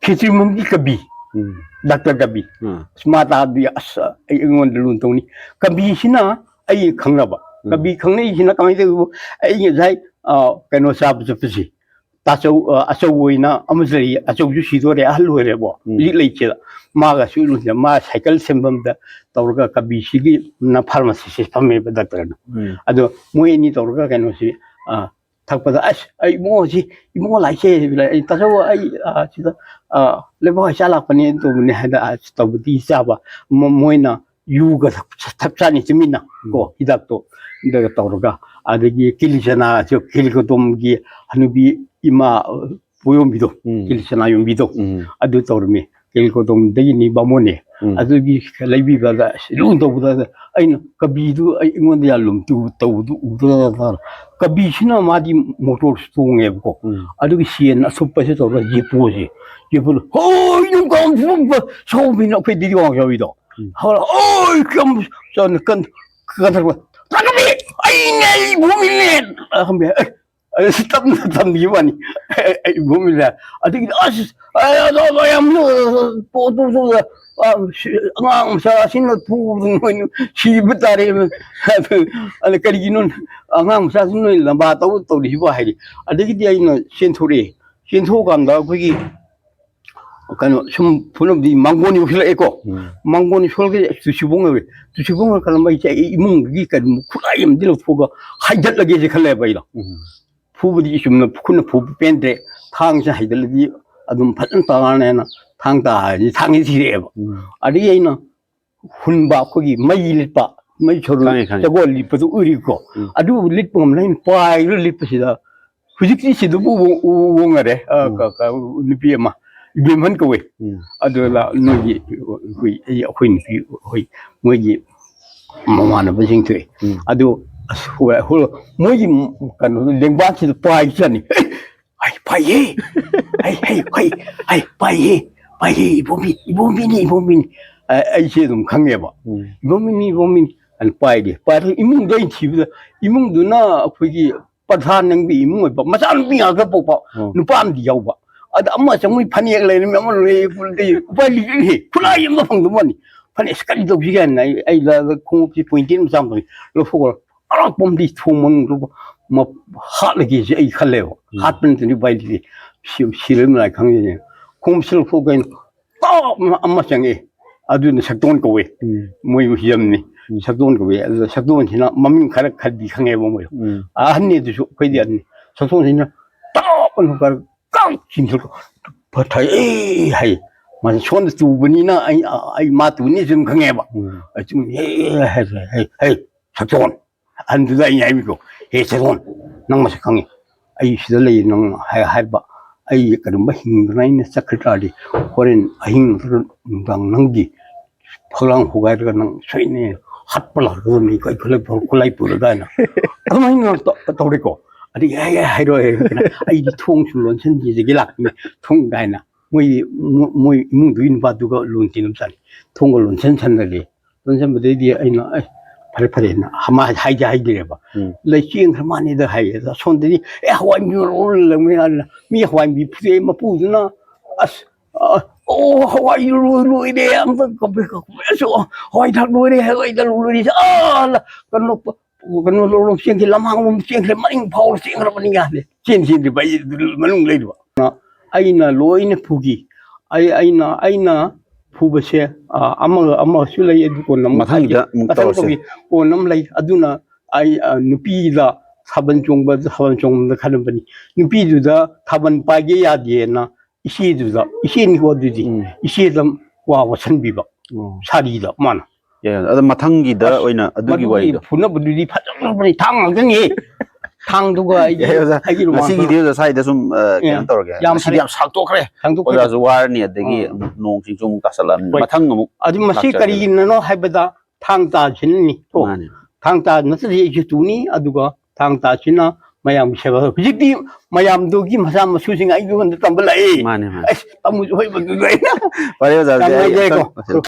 ꯈꯦꯇ꯭ꯔꯤꯃꯌꯨꯝꯒꯤ ꯀꯕꯤ, ꯎꯝ꯫ ꯗꯥꯛꯇꯔ ꯀꯕꯤ꯫ ꯎꯝ꯫ ꯑꯁ, ꯃꯥ ꯇꯥꯕꯗꯤ ꯑꯁ ꯑꯩ, ꯑꯩꯉꯣꯟꯗ ꯂꯨꯅ ꯇꯧꯅꯤ꯫ ꯀꯕꯤꯁꯤꯅ ꯑꯩ ꯈꯪꯅꯕ꯫ ꯎꯝ꯫ ꯀꯕꯤ ꯈꯪꯅꯩꯁꯤꯅ ꯀꯃꯥꯏꯅ ꯇꯧꯋꯤꯕꯨ, ꯑꯩ ꯉꯁꯥꯏ, ꯑ, ꯀꯩꯅꯣ ꯆꯥꯕ ꯆꯠꯄꯁꯦ꯫ ꯇꯥꯆꯧ, ꯑ, ꯑꯆꯧ ꯑꯣꯏꯅ ꯑꯃꯁꯨ ꯂꯩ, ꯑꯆꯧꯁꯨ ꯁꯤꯗꯣꯔꯦ, ꯑꯍꯜ ꯑꯣꯏꯔꯦꯕꯣ꯫ ꯎꯝ꯫ ꯍꯧꯖꯤꯛ ꯂꯩꯇꯦꯗ꯫ ꯃꯥꯒꯁꯨ ꯂꯣꯏꯅ, ꯃꯥ ꯁꯥꯏꯀꯜ ꯁꯦꯝꯐꯝꯗ ꯇꯧꯔꯒ ꯀꯕꯤꯁꯤꯒꯤ ꯅ ꯐꯥꯔꯃꯥꯁꯤꯁꯦ ꯐꯝꯃꯦꯕ ꯗꯥꯛꯇꯔꯅ꯫ ꯎꯝ꯫ ꯑꯗꯣ ꯃꯣꯏ ꯑꯅꯤ ꯇꯧꯔꯒ ꯀꯩꯅꯣꯁꯤ, ꯑ, ꯊꯛꯄꯗ, "ꯑꯁ, ꯑꯩ ꯏꯕꯨꯡꯉꯣꯁꯤ, ꯏꯕꯨꯡꯉꯣ ꯂꯥꯛꯏꯁꯦ, ꯑꯩ ꯇꯥꯆꯧ, ꯑꯩ, ꯑ, ꯁꯤꯗ, ꯑ, ꯂꯩꯕꯥꯛ ꯍꯩꯆꯥ ꯂꯥꯛꯄꯅꯦ ꯇꯧꯕꯅꯦ" ꯍꯥꯏꯗ, ꯑ, ꯇꯧꯕꯗꯤ ꯆꯥꯕ꯫ ꯃ-, ꯃꯣꯏꯅ ꯌꯨꯒ ꯊꯛ-, ꯊꯛꯆꯥꯅꯤ ꯇꯨꯃꯤꯟꯅ ꯀꯣ, ꯎꯝ꯫ ꯍꯤꯗꯥꯛꯇꯣ ꯑꯗꯨꯒ ꯇꯧꯔꯒ, ꯑꯗꯒꯤ ꯀꯤꯂꯤ ꯆꯅꯥꯁꯨ, ꯀꯤꯂꯤ ꯀꯣꯇꯣꯝꯒꯤ ꯍꯅꯨꯕꯤ ꯏꯃꯥ, ꯑ, ꯄꯣꯌꯣꯝꯕꯤꯗꯣ, ꯎꯝ꯫ ꯀꯤꯂꯤ ꯆꯅꯥ ꯌꯣꯟꯕꯤꯗꯣ, ꯎꯝ꯫ ꯑꯗꯨ ꯇꯧꯔꯝꯃꯤ꯫ ꯀꯤꯂꯤ ꯀꯣꯇꯣꯝꯗꯒꯤꯅꯤ ꯕꯥꯃꯣꯟꯅꯦ꯫ ꯎꯝ꯫ ꯑꯗꯨꯒꯤ ꯂꯩꯕꯤꯕꯗ ꯑꯁ ꯂꯨꯅ ꯇꯧꯕꯗ ꯑꯩꯅ ꯀꯕꯤꯗꯨ ꯑꯩ, ꯑꯩꯉꯣꯟꯗ ꯌꯥꯝ ꯂꯨꯝ ꯇꯧ-, ꯇꯧꯕꯗꯨ ꯎꯕꯗ ꯀꯕꯤꯁꯤꯅ ꯃꯥꯗꯤ ꯃꯣꯇꯣꯔꯁꯨ ꯇꯣꯡꯉꯦꯕꯀꯣ꯫ ꯎꯝ꯫ ꯑꯗꯨꯒꯤ ꯁꯦꯟ ꯑꯁꯨꯞꯄꯁꯦ ꯇꯧꯔꯒ ꯌꯦꯄꯣꯁꯦ꯫ ꯌꯦꯄꯣꯗ, "ꯍꯣꯏ, ꯌꯨꯝ ꯀꯥꯡ ꯐꯨꯝꯕ ꯁꯥꯎꯕꯤꯅ ꯑꯩꯈꯣꯏ ꯗꯤꯗꯤ ꯋꯥꯡ ꯌꯥꯎꯏꯗꯣ"꯫ ꯎꯝ꯫ ꯍꯧꯔ, "ꯍꯣꯏ, ꯀꯌꯥꯝ ꯆꯥꯎꯅ ꯀꯟ-, ꯀꯟꯊꯔꯛꯄ? ꯇꯥꯀꯕꯤ, ꯑꯩꯅꯦ, ꯏꯕꯣꯝꯃꯤꯅꯦ!" ꯑ, ꯈꯪꯕ꯭ꯔꯥ? ꯑꯦ, ꯑꯁ, ꯇꯞꯅ ꯊꯝꯕꯤꯕ ꯋꯥꯅꯤ꯫ ꯑꯩ ꯏꯕꯨꯡꯉꯣꯅ ꯑꯗꯒꯤꯗꯤ, "ꯑꯁ, ꯑ, ꯑ, ꯑ, ꯌꯥꯝ, ꯑ, ꯄꯣꯠꯇꯨ, ꯑ, ꯁꯤ ꯑꯉꯥꯡ ꯃꯆꯥꯁꯤꯅ ꯐꯨꯕꯗ ꯅꯣꯏꯅ ꯁꯤꯕ ꯇꯥꯔꯦ꯫ ꯑꯗꯨ, ꯑꯗ ꯀꯔꯤꯒꯤꯅꯣ ꯑꯉꯥꯡ ꯃꯆꯥꯁꯤ ꯅꯣꯏ ꯂꯝꯕꯥ ꯇꯧ-, ꯇꯧꯔꯤꯁꯤꯕꯣ?" ꯍꯥꯏꯔꯤ꯫ ꯑꯗꯒꯤꯗꯤ ꯑꯩꯅ ꯆꯦꯟꯊꯣꯔꯛꯑꯦ꯫ ꯆꯦꯟꯊꯣꯛꯑꯀꯥꯟꯗ ꯑꯩꯈꯣꯏꯒꯤ ꯀꯩꯅꯣ ꯁꯨꯝ ꯐꯨꯅꯕꯗꯤ ꯃꯥꯡꯒꯣꯟ ꯌꯧꯁꯤꯜꯂꯛꯑꯦꯀꯣ꯫ ꯎꯝ꯫ ꯃꯥꯡꯒꯣꯟ ꯁꯣꯜꯒꯤ ꯇꯨꯁꯤꯕꯣꯡ ꯌꯧꯔꯦ꯫ ꯇꯨꯁꯤꯕꯣꯡ ꯌꯧꯔꯀꯥꯟꯗ ꯃꯩꯁꯦ ꯑꯩ ꯏꯃꯨꯡꯗꯒꯤ ꯀꯩꯅꯣ ꯈꯨꯠꯂꯥꯏ ꯑꯃꯗꯤ ꯂꯧꯊꯣꯛꯑꯒ ꯍꯥꯏꯗꯠꯂꯒꯦꯁꯦ ꯈꯜꯂꯦꯕ ꯑꯩꯗꯣ꯫ ꯎꯝ꯫ ꯐꯨꯕꯗꯤ ꯆꯨꯝꯅ ꯈꯨꯠꯅ ꯐꯨꯕ ꯄꯦꯟꯗ꯭ꯔꯦ꯫ ꯊꯥꯡꯁꯦ ꯍꯩꯗꯠꯂꯗꯤ ꯑꯗꯨꯝ ꯐꯖꯅ ꯇꯥꯔꯅꯦꯅ ꯊꯥꯡ ꯇꯥꯔꯗꯤ ꯊꯥꯡꯁꯦ ꯊꯤꯔꯛꯑꯦꯕ꯫ ꯎꯝ꯫ ꯑꯗꯒꯤ ꯑꯩꯅ ꯍꯨꯟꯕ ꯑꯩꯈꯣꯏꯒꯤ ꯃꯩ ꯂꯤꯠꯄ, ꯃꯩ ꯁꯣꯔꯨ ꯈꯪꯉꯦ, ꯈꯪꯉꯦ꯫ ꯆꯒꯣꯜ ꯂꯤꯠꯄꯗꯨ ꯎꯔꯤꯀꯣ꯫ ꯎꯝ꯫ ꯑꯗꯨ ꯂꯤꯠꯄ ꯉꯝꯅ ꯑꯩꯅ ꯄꯥꯏꯔ ꯂꯤꯠꯄꯁꯤꯗ ꯍꯧꯖꯤꯛꯇꯤ ꯁꯤꯗꯕꯨ ꯎ-, ꯎ-, ꯎ-, ꯎ ꯉꯔꯦ꯫ ꯑ, ꯎꯝ꯫ ꯀ-, ꯀ-, ꯅꯨꯄꯤ ꯑꯃ ꯏꯕꯦꯝꯍꯟ ꯀꯧꯋꯦ꯫ ꯎꯝ꯫ ꯑꯗꯨ ꯂꯥ-, ꯅꯣꯏꯒꯤ ꯑꯩꯈꯣꯏ, ꯑꯩ, ꯑꯩꯈꯣꯏ ꯅꯨꯄꯤ ꯍꯣꯏ ꯃꯣꯏꯒꯤ ꯃꯃꯥꯟꯅꯕꯁꯤꯡ ꯊꯣꯛꯑꯦ꯫ ꯎꯝ꯫ ꯑꯗꯨ ꯑꯁ, ꯍꯣꯏ, ꯍꯣꯏ, ꯃꯣꯏꯒꯤ ꯀꯩꯅꯣ ꯂꯦꯡꯕꯥꯟꯁꯤꯗ ꯄꯥꯏ ꯆꯠꯅꯤ꯫ "ꯑꯩ ꯄꯥꯏꯌꯦ! ꯑꯩ, ꯑꯩ, ꯑꯩ, ꯑꯩ ꯄꯥꯏꯌꯦ! ꯄꯥꯏꯌꯦ! ꯏꯕꯣꯝꯕꯤ, ꯏꯕꯣꯝꯕꯤꯅꯤ, ꯏꯕꯣꯝꯕꯤꯅꯤ!" ꯑꯩ-, ꯑꯩꯁꯦ ꯑꯗꯨꯝ ꯈꯪꯉꯦꯕ꯫ ꯎꯝ꯫ "ꯏꯕꯣꯝꯃꯤꯅꯤ, ꯏꯕꯣꯝꯃꯤꯅꯤ" ꯑꯅ ꯄꯥꯏꯔꯦ꯫ ꯄꯥꯏꯔꯒ ꯏꯃꯨꯡꯗꯣ ꯑꯩꯅ ꯊꯤꯕꯗ, ꯏꯃꯨꯡꯗꯨꯅ ꯑꯩꯈꯣꯏꯒꯤ ꯄ꯭ꯔꯙꯥꯟ ꯅꯪꯕꯤ ꯏꯃꯨꯡ ꯑꯣꯏꯕ, ꯃꯆꯥꯅꯨꯄꯤ ꯉꯥꯛꯇ ꯄꯣꯛꯄ, ꯑꯣ꯫ ꯅꯨꯄꯥ ꯑꯃꯗꯤ ꯌꯥꯎꯕ꯫ ꯑꯗ ꯑꯃ ꯆꯪꯉꯨꯏ, ꯐꯅꯦꯛ ꯂꯩꯔꯝꯃꯤ, ꯑꯃ ꯂꯩ, ꯂꯩ, ꯎꯄꯥꯏ ꯂꯩꯇ꯭ꯔꯦ꯫ ꯈꯨꯠꯂꯥꯏ ꯑꯃ ꯐꯪꯗꯕ ꯋꯥꯅꯤ꯫ ꯐꯅꯦꯛ ꯑꯁ ꯀꯔꯤ ꯇꯧꯁꯤꯒꯦ ꯍꯥꯏꯅ ꯑꯩ, ꯑꯩ ꯂ-, ꯈꯣꯡꯎꯞꯁꯤ ꯄꯣꯏꯟꯇꯦꯟ ꯃꯆꯥ ꯑꯃ ꯂꯧꯊꯣꯛꯑꯒ ꯑꯔꯥꯞꯄ ꯑꯃꯗꯤ ꯊꯣꯡ ꯃꯅꯨꯡꯗ ꯃ-, ꯍꯥꯠꯂꯒꯦꯁꯦ ꯑꯩ ꯈꯜꯂꯦꯕ꯫ ꯎꯝ꯫ ꯍꯥꯠꯄ ꯅꯠꯇ꯭ꯔꯗꯤ ꯎꯄꯥꯏ ꯂꯩꯇꯦ꯫ ꯁꯤ-, ꯁꯤꯔꯣꯏ ꯃꯅꯥꯏ ꯈꯪꯗꯦꯅꯦ꯫ ꯈꯣꯡꯎꯞꯁꯤ ꯂꯧꯊꯣꯛꯑꯒ ꯑꯩꯅ ꯇꯥꯞ ꯑꯃ, ꯑꯃ ꯆꯪꯉꯛꯑꯦ꯫ ꯑꯗꯨꯅ ꯁꯛꯇꯣꯟ ꯀꯧꯋꯦ꯫ ꯎꯝ꯫ ꯃꯣꯏ ꯍꯤꯖꯝꯅꯤ꯫ ꯎꯝ꯫ ꯁꯛꯇꯣꯟ ꯀꯧꯋꯦ꯫ ꯑꯗꯨꯗ ꯁꯛꯇꯣꯟꯁꯤꯅ ꯃꯃꯤꯡ ꯈꯔ ꯈꯔꯗꯤ ꯈꯪꯉꯦꯕ ꯃꯣꯏ꯫ ꯎꯝ꯫ ꯑꯍꯟꯅꯤ ꯑꯗꯨꯁꯨ, ꯑꯩꯈꯣꯏꯗꯤ ꯑꯍꯟꯅꯤ꯫ ꯁꯛꯇꯣꯟꯁꯤꯅ ꯇꯥꯞ ꯑꯅ ꯈꯔ ꯀꯥꯡ ꯆꯤꯡꯊꯣꯛ ꯐꯊꯩ ꯍꯥꯏ꯫ ꯃꯥꯁꯦ ꯁꯣꯝꯗ ꯇꯨꯕꯅꯤꯅ ꯑꯩ, ꯑꯩ ꯃꯥ ꯇꯨꯅꯤ ꯁꯨꯝ ꯈꯪꯉꯦꯕ꯫ ꯎꯝ꯫ ꯑꯩ ꯁꯨꯝ ꯍꯦ ꯍꯥꯏ, ꯍꯦ, ꯍꯦ, ꯁꯛꯇꯣꯟ꯫ ꯑꯍꯟꯗꯨꯗ ꯑꯩꯅ ꯍꯥꯏꯕꯤꯀꯣ, "ꯍꯦ ꯁꯛꯇꯣꯟ, ꯅꯪ ꯃꯁꯛ ꯈꯪꯉꯤ꯫ ꯑꯩ ꯁꯤꯗ ꯂꯩ ꯅꯪ ꯍꯥꯏ-, ꯍꯥꯏꯕ꯫ ꯑꯩ ꯀꯔꯤꯒꯨꯝꯕ ꯍꯤꯡꯗꯅ ꯑꯩꯅ ꯆꯠꯈ꯭ꯔ ꯇꯥꯔꯗꯤ ꯍꯣꯔꯦꯟ ꯑꯍꯤꯡ ꯅꯠꯇ꯭ꯔꯒ ꯅꯨꯡꯗꯥꯡ ꯅꯪꯒꯤ ꯐꯛꯂꯥꯡ ꯍꯣꯒꯥꯏꯔꯒ ꯅꯪ ꯁꯣꯏꯅ ꯍꯥꯠꯄ ꯂꯥꯛꯀꯗꯕꯅꯤ, ꯑꯩꯈꯣꯏ ꯈꯨꯠꯂꯥꯏ ꯄꯨꯔ-, ꯈꯨꯠꯂꯥꯏ ꯄꯨꯔꯒ" ꯍꯥꯏꯅ ꯑꯗꯨꯃꯥꯏꯅ ꯇꯧ-, ꯇꯧꯔꯦꯀꯣ꯫ ꯑꯗꯒꯤ ꯍꯥꯏ-, ꯍꯥꯏ-, ꯍꯥꯏꯔꯣꯏ, ꯍꯥꯏꯔꯣꯏ, ꯑꯩꯗꯤ ꯊꯣꯡꯁꯨ ꯂꯣꯟꯁꯤꯟꯈꯤꯖꯒꯦ ꯂꯥꯛꯄꯅꯤ, ꯊꯣꯡ ꯀꯥꯏꯅ꯫ ꯃꯣꯏ, ꯃꯣ-, ꯃꯣꯏ ꯏꯃꯨꯡꯗꯨꯒꯤ ꯅꯨꯄꯥꯗꯨꯒ ꯂꯣꯟ ꯇꯤꯟꯅꯕꯖꯥꯠꯅꯤ꯫ ꯊꯣꯡꯒ ꯂꯣꯟꯁꯟ ꯁꯟꯅꯔꯦ꯫ ꯂꯣꯟꯁꯟꯕꯗꯩꯗꯤ ꯑꯩꯅ, "ꯑꯦ, ꯐꯔꯦ, ꯐꯔꯦꯅ" ꯃꯥ ꯍꯥꯏꯗꯤ ꯍꯥꯏꯗ꯭ꯔꯦꯕ꯫ ꯎꯝ꯫ "ꯂꯩ ꯆꯦꯟꯈ꯭ꯔ ꯃꯥꯅꯤꯗ" ꯍꯥꯏꯌꯦ꯫ ꯑꯗ ꯑꯁꯣꯝꯗꯗꯤ, "ꯑꯦ, ꯍꯋꯥꯏ ꯃꯤ ꯂꯣꯏ ꯂꯪꯉꯦ" ꯍꯥꯏꯅ ꯃꯤ ꯍꯋꯥꯏ ꯃꯤ ꯐꯨꯗꯣꯛꯑꯦ꯫ ꯃꯄꯨꯗꯨꯅ, "ꯑꯁ, ꯑ, ꯑꯣ, ꯍꯋꯥꯏ ꯂꯣꯏ-, ꯂꯣꯏꯔꯦ, ꯑꯝꯇ ꯀꯞꯄꯦ, ꯀꯞꯄꯦ, ꯑꯁ, ꯑꯣ, ꯍꯋꯥꯏ ꯊꯥꯛ ꯂꯣꯏꯔꯦ, ꯍꯋꯥꯏ ꯊꯥꯛ ꯂꯣꯏꯔꯦ, ꯑꯥ, ꯂ-, ꯀꯩꯅꯣ, ꯀꯩꯅꯣ ꯂꯧꯔꯣꯝ ꯆꯦꯟꯈꯤ, ꯂꯝꯍꯥꯡꯂꯣꯝ ꯆꯦꯟꯈ꯭ꯔꯦ, ꯃꯅꯤꯡ ꯐꯥꯎꯔ ꯆꯦꯟꯈ꯭ꯔꯕꯅꯤ" ꯍꯥꯏꯅ ꯆꯦꯟ ꯆꯦꯟꯗ꯭ꯔꯤꯕ ꯑꯩ ꯑꯗꯨ ꯃꯅꯨꯡ ꯂꯩꯔꯨꯕ꯫ ꯑꯩꯅ ꯂꯣꯏꯅ ꯐꯨꯈꯤ꯫ ꯑꯩ, ꯑꯩꯅ, ꯑꯩꯅ ꯐꯨꯕꯁꯦ, ꯑ, ꯑꯃꯒ ꯑꯃꯁꯨ ꯂꯩ, ꯑꯗꯨ ꯀꯣꯟꯅ ꯑꯃꯨꯛ ꯃꯊꯪꯒꯤꯗ ꯍꯥꯏꯒꯦ꯫ ꯑꯃꯨꯛ ꯃꯊꯪ ꯇꯧꯔꯁꯦ꯫ ꯇꯧꯒꯦ꯫ ꯀꯣꯟꯅ ꯑꯃ ꯂꯩ꯫ ꯑꯗꯨꯅ ꯑꯩ, ꯑ, ꯅꯨꯄꯤꯗ ꯊꯥꯕꯜ ꯆꯣꯡꯕ, ꯊꯥꯕꯜ ꯆꯣꯡꯕꯗ ꯈꯠꯅꯕꯅꯤ꯫ ꯅꯨꯄꯤꯗꯨꯗ ꯊꯥꯕꯜ ꯄꯥꯏꯒꯦ ꯌꯥꯗꯦꯅ ꯏꯆꯦꯗꯨꯗ, ꯏꯆꯦꯅꯤꯀꯣ ꯑꯗꯨꯗꯤ, ꯎꯝ꯫ ꯏꯆꯦꯗ ꯋꯥ ꯋꯥꯁꯟꯕꯤꯕ, ꯑꯣ꯫ ꯁꯥꯔꯤꯗ ꯃꯥꯅ꯫ ꯌꯥꯏ, ꯑꯗꯣ ꯃꯊꯪꯒꯤꯗ ꯑꯁ, ꯑꯣꯏꯅ ꯑꯗꯨꯒꯤ ꯃꯗꯨꯒꯤ ꯋꯥꯔꯤꯗꯣ꯫ ꯐꯨꯅꯕꯗꯨꯗꯤ ꯐꯖꯈ꯭ꯔꯕꯅꯤ, ꯊꯥꯡ ꯉꯥꯛꯇꯅꯤꯍꯦ꯫ ꯊꯥꯡꯗꯨꯒ ꯑꯩꯒꯤ, ꯌꯥꯏ, ꯑꯣꯖꯥ꯫ ꯑꯩꯒꯤ ꯔꯨꯃꯥꯜꯗꯣ꯫ ꯉꯁꯤꯒꯤꯗꯤ ꯑꯣꯖꯥ ꯁ꯭ꯋꯥꯏꯗ ꯁꯨꯝ, ꯑ, ꯀꯩꯅꯣ ꯑꯦ, ꯇꯧꯔꯒꯦ꯫ ꯌꯥꯝ ꯉꯁꯤꯗꯤ ꯐꯔꯦ꯫ ꯌꯥꯝ ꯁꯥꯡꯇꯣꯛꯈ꯭ꯔꯦ꯫ ꯁꯥꯡꯇꯣꯛꯈ꯭ꯔꯦ꯫ ꯑꯣꯖꯥꯁꯨ ꯋꯥꯔꯅꯤ, ꯑꯗꯒꯤ ꯑꯥ꯫ ꯅꯣꯡ ꯆꯤꯡꯁꯨ ꯑꯃꯨꯛ ꯇꯥꯁꯜꯂꯛꯑꯕꯅꯤꯅ꯫ ꯍꯣꯏ꯫ ꯃꯊꯪ ꯑꯃꯨꯛ ꯑꯗꯨ ꯃꯁꯤ ꯂꯥꯛꯆꯔꯒꯦ꯫ ꯀꯔꯤꯒꯤꯅꯣ ꯍꯥꯏꯕꯗ ꯊꯥꯡ ꯇꯥ ꯁꯤꯅꯅꯤ꯫ ꯀꯣ꯫ ꯃꯥꯅꯦ꯫ ꯊꯥꯡ ꯇꯥ ꯅꯠꯇ꯭ꯔꯗꯤ ꯑꯩꯁꯨ ꯇꯨꯅꯤ, ꯑꯗꯨꯒ ꯊꯥꯡ ꯇꯥ ꯁꯤꯅ ꯃꯌꯥꯝꯒꯤ ꯁꯦꯕꯥ꯫ ꯍꯧꯖꯤꯛꯇꯤ ꯃꯌꯥꯝꯗꯨꯒꯤ ꯃꯆꯥ ꯃꯁꯨꯁꯤꯡ ꯑꯩꯉꯣꯟꯗ ꯇꯝꯕ ꯂꯥꯛꯑꯦ꯫ ꯃꯥꯅꯦ, ꯃꯥꯅꯦ꯫ ꯑꯁ, ꯇꯝꯃꯨꯁꯨ ꯍꯩꯕꯗꯨꯗ ꯑꯩꯅ ꯐꯔꯦ, ꯑꯣꯖꯥ, ꯌꯥꯝ ꯑꯗꯨꯗꯤ ꯑꯩ ꯅꯨꯡꯉꯥꯏꯖꯔꯦꯀꯣ꯫ ꯑꯝꯇꯪ